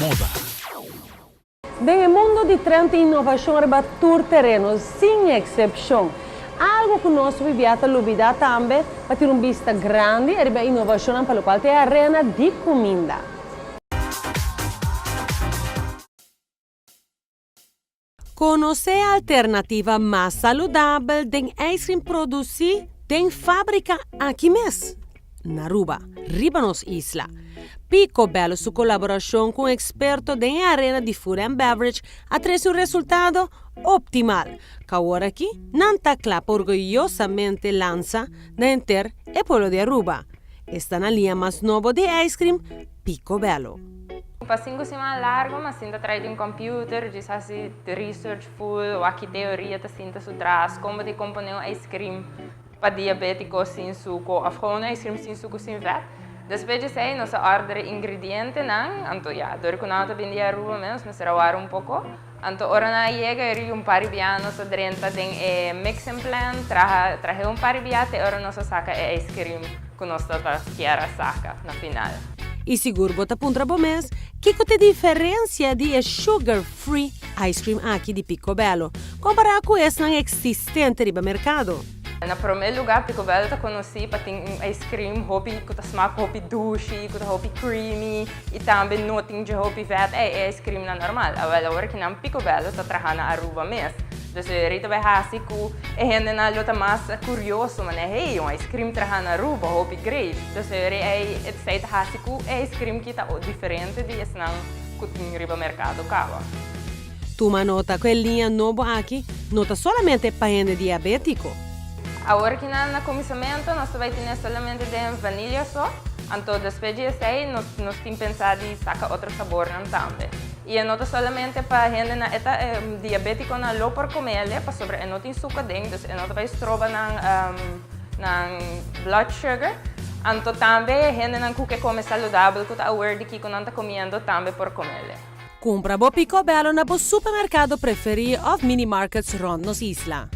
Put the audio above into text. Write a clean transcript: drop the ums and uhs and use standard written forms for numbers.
Moda. Den e mundo di trend tin innovacion riba tur tereno, sin excepcion. Algo cu nos hopi ta lubida tambe, pa tin un bista grandi riba innovacionnan pa locual ta e arena di cuminda. Conoce alternativa mas saludabel den ice cream produci den fabrica aki mes, na Aruba, riba nos isla. Picobello su colaboracion cu un experto den arena di food and beverage a trece un resultado optimal. Cu awor aki, nan ta cla orguyosamente lansa na henter e pueblo di Aruba. Esta na liña mas nobo di ice cream Picobello. Pa 5 siman largo, m'a sinta tras di un computer, djis hasi research full, of ki teoria ta sinta su tras, con di compone un ice cream pa diabetico sin suco, of gewoon ice cream sin suco, sin vet. Despues di esey, nos a order ingredientenan, anto ja, door cu nan ta bin di Aruba mes, nos a warda un poco. Anto ora nan yega, e un par di biaha nos a drenta den e mixing plant, traha, traha un par di biaha, te ora nos a saca e ice cream cu nos ta kier a saca na final. Y sigur bo ta puntra bo mes, kico ta e diferencia di e sugar free ice cream aki di Picobello, compara cu esnan existente riba mercado? Na prome lugar, Picobello ta conoci pa tin un ice cream hopi cu ta smaak hopi dushi, cu ta hopi creamy y tambe no tin dje hopi vet e ice cream na normal. Awel, awor cu nan Picobello ta traha na Aruba mes. Dus rita bay hasi cu e hendenan lo ta mas curioso, mane, hey, un ice cream traha na Aruba, hopi great. Dus ey esey ta hasi cu e ice cream cu ta diferente di esnan cu tin riba mercado caba. Tuma nota cu e liña nobo aki no ta solamente pa hende diabetico. Awor cu na cuminsamento nos bay tin solamente di vanilla so, anto despues di esey nos tin pensa di saca otro sabornan tambe. Y no ta solamente pa hendenan ta diabeticonan lo por come e, pasobra e no tin suco den, dus e no ta bay stroba nan blood sugar. Anto tambe hendenan cu kier come saludabel, cu ta aware di kico nan ta comiendo, tambe por come. Cumpra bo Picobello na bo supermercado preferi of mini markets rond nos isla.